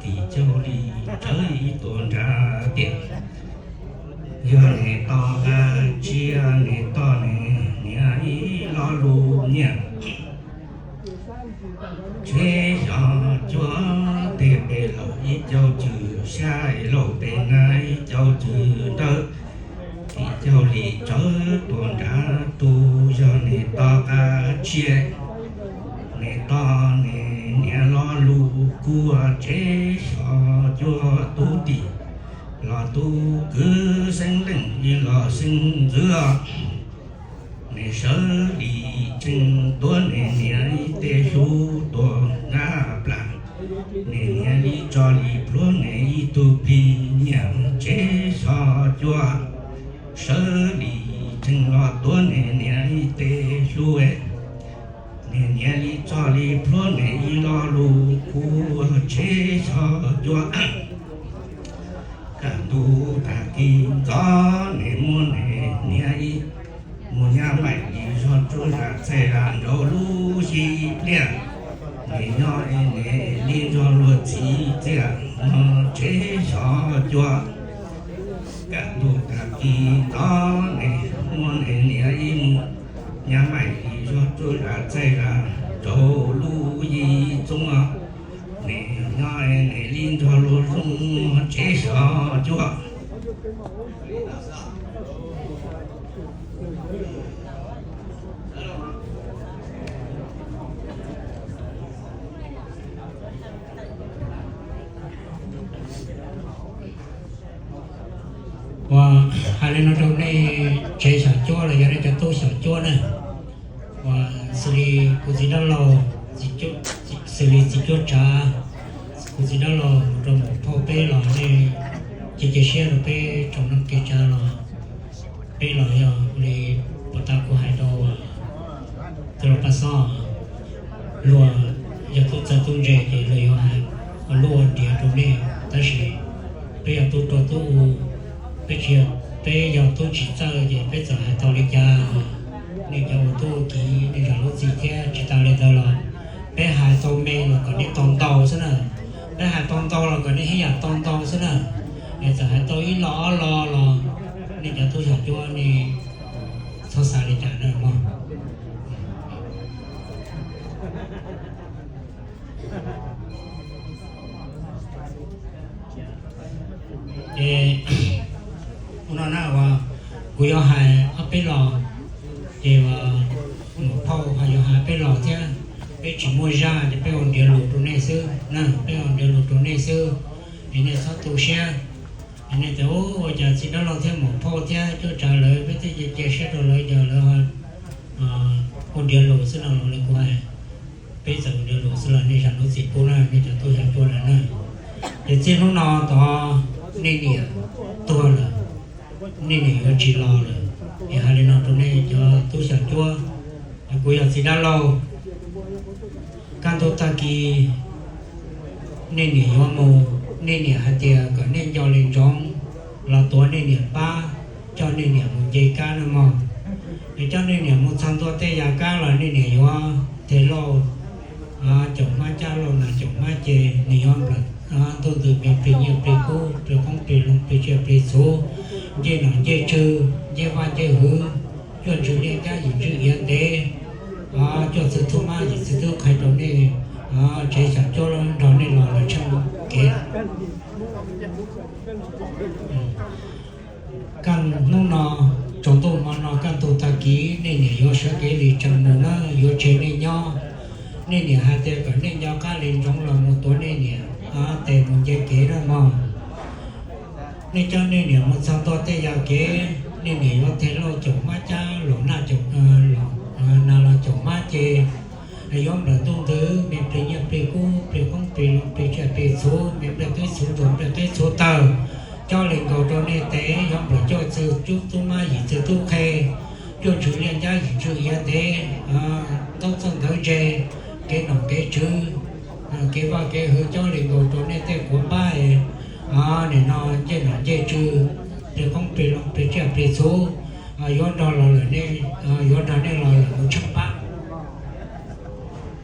Tim Caug Lis tsawv ib tuas nrad tias, yog nws toj qab tsiab nws toj nws niam ib lo lus nyiaj. Tsheb xyov cuab tej pes laus ib caug cwm xya, laus pes nab ib caug cwm dawb. Tim Caug Lis tsawv tuas nrad tu, yog nws toj qab tsiab nws toj nws niam lo lus kuj. Tsheb xyov cuab tub tim los tub kwv, xeeb leej ib los xeeb ntxwv. Nws sawv li tsees tuav nws niam ib teg xyuv tuag nqaj plas, nws niam li tso li plhuav nws ib tug plig nyiaj. Tsheb xyov cuab sawv li tsees los tuav nws niam ib teg xyuv, nws niam li tso li plhuav nws ib lo lus kuj. Tsheb xyov cuab kaj ntug tag kis ntxov, nws muab nws niam ib mus nyab maim li zog tsuj zam txaij zam nraud lub xyib pliaj. Nws nyob es nws li nrog luag txiv txiaj no. Tsheb xyov cuab kaj ntug tag kis ntxov, nws muab nws niam ib mus nyab maim li zog tsuj zam txaij zam nraud lub yij txuj. Nws nyob es nws li nrog luag zoo. Tsheb xyov cuab Uas hais li no rau nej tsev xyom cuab los yog nej cov tub xyom cuab na, uas xws li kuv txiv dab laug, xws li txiv cuab tsav, kuv txiv dab laug mus rau maum phauj peb los nej cia cia siab rau peb tsoom neej kev tsav los peb los yog li puas tas kuv hais rau tus los paj xob, luag yog tub txawj tub ntse ces luag yuav hais ua luaj ua nriav rau nej, tab sis peb yog tub ruam tub u, peb tsis, peb yog tub tsis txawj ces peb txawm hais tau li cas, nej cov ua tub ua kiv nej zam lub txim thiab. Tsis tas li ntawd los peb hais tau me los kom nej tau ntau xwb na, peb hais tau ntau los kom nej hib yam tau ntau xwb na. Nej txawm hais tau ib lo ob lo los nej cov tub xyom cuab nej txhob xav li cas na mog. Ces ua no na, kuv yuav hais ob peb los, ces maum phauj ho yuav hais peb los thiab. Peb tsis muaj zaj ces peb ua nrhiav lus rau nej xwb na, peb ua nrhiav lus rau nej xwb, es nej txhob tu siab. Es nej tias ua cas txiv dab laug thiab maum phauj thiab cuab tsav lawv peb twb cia cia siab rau lawv, yog lawv ua nrhiav lus xwb no los li kuv hais, peb txawm ua nrhiav lus xwb los nej zam lub txim pub na nej cov tub xyom cuab lawm na. Ces txij hnub no tod nej niam tuag lawm, nej niam yuav tsis los lawm. Es hais li no rau nej cov tub xyom cuab, kuv yog txiv dab laug, kaj ntug tag kis nej niam yuav mus, nej niam hais tias kom nej nco li ntsoov los tuav nej niam pab, coj nej niam mus nce kab na mog. Es coj nej niam mus txog ntua tej yav kab los nej niam yuav them lauj caum hmab cab lauj nas caum hmab ces nws yuav nplawm ntuj ntws plig plig nyiaj plig kub plig qoob plig loo plig tsiaj plig txhu, ncej nom ncej tswv, ncej vaj ncej hwv, cuaj ntsws liaj cab yim ntsws iav ntev, cuaj txwv tub mab yim txwv tub qhe rau nej tsev xyom cuab nrog nej los lawm tsheej kev. Kaj hnub no, tsaus ntuj hmo no kaj ntug tag kis nej niam yuav sawv kev li tsees mus na, yuav tseg nej nyob. Nej niam hais tias kom nej nco qab li ntsoov los mus tuav nej niam tes mus nce kev na mog. Nej coj nej niam mus txog ntua tej yam kev, nej niam yuav them lauj caum hmab cab los nas caum, nas los caum hmab ces yuav nplawm ntuj ntws me plig nyiaj plig kub plig qoob plig loo plig tsiaj plig txhu me nplej teb txhu ntsuag nplej teb txhu tawg, coj li nkaus rau nej tes yuav nplawm cuaj txwv tub mab yim txwv tub qhe, cuaj ntsws liaj cab yim ntsws iav ntev, ntaub txawj ntawv ntse, kev nom kev tswv, kev vaj kev hwv coj li nkaus rau nej tej quav npab, nim no ncej nom ncej tswv, plig qoob plig loo plig tsiaj plig txhu yuav nrog los lawm, yuav nrog nej los lawm mus tsheej pab.